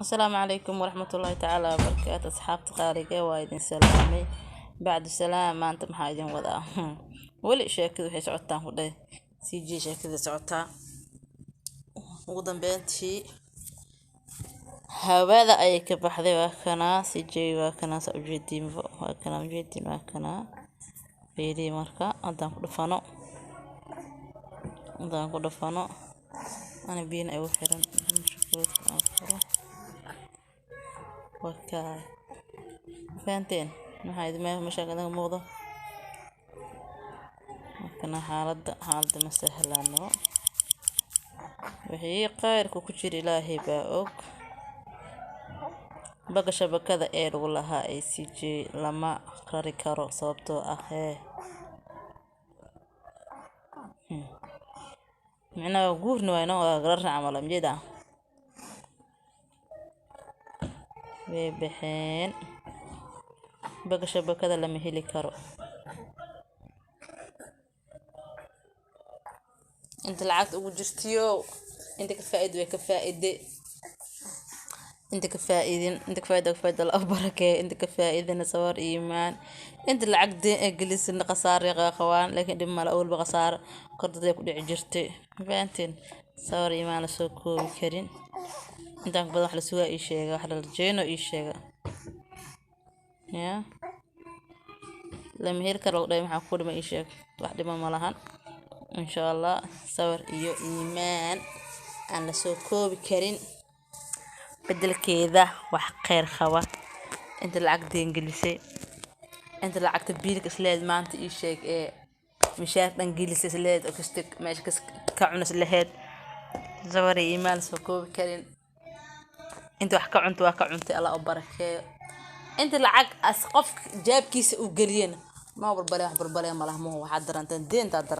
Asalaamu calaykum waraxmatullaahi tacaala wabarakaatu. Asxaabta qaaliga, waa idin salaamay. Bacdu salaam, maanta maxaa idin wadaa? Weli sheekadu waxay socotaan ku dheh CJ, sheekada socotaa. Ugu dambeyntii hawada ayay ka baxday. Waa kanaa CJ, waa kanaa, saa ujeediin, waa kanaa, ujeediin, waa kanaa. Fiiriye marka, haddaan ku dhafano ana biyana igu xiran aan furo. Wakaa fahanteen maxaa idin meesha kaga muuqdo. Markana xaaladda ma sahlano. Wixii khayrka ku jira Ilaahay baa og. Baga shabakada ee lagu lahaa ee CJ lama rari karo, sababtoo ah hee micnaha guurna waa inoo garar camal majeeda way baxeen. Baga shabakada lama heli karo. Inta lacagta ugu jirtiyo, inta ka faa'iido way ka faa'iide, inta ka faa'iidin, inta ka faa'iido ka faa'iido, la barakeeyo, inta ka faa'iidina sabar iimaan. Inta lacag deen ee gelisina khasaare qabaan, laakiin dhib male, awalba khasaare kordad ay ku dhici jirtay. Fahanteen? Sabar iimaan la soo koobi karin. Intaan badan wax la sugaa ii sheega, wax la rajeyno ii sheega. Ya lama heli karo lagu dhahay, maxaa ku dhima? Ii sheeg. Wax dhima ma lahan, insha Allah. Sabar iyo iimaan aan la soo koobi karin, bedelkeeda wax kheyr qaba. Inta lacag deen gelisay, inta lacagta biilka isleed maanta ii sheeg ee mishaar dhan gelisay isleed oo kasta meesha ka cuna isleheed, sabar iyo iimaan la soo koobi karin. Inta wax ka cunto waa ka cuntay, Allah u barakeeyo. Inta lacag as qof jaabkiisa uu geliyena ma balbale, wax balbale malaha. Muhu waxaad daranteen deentaa daran.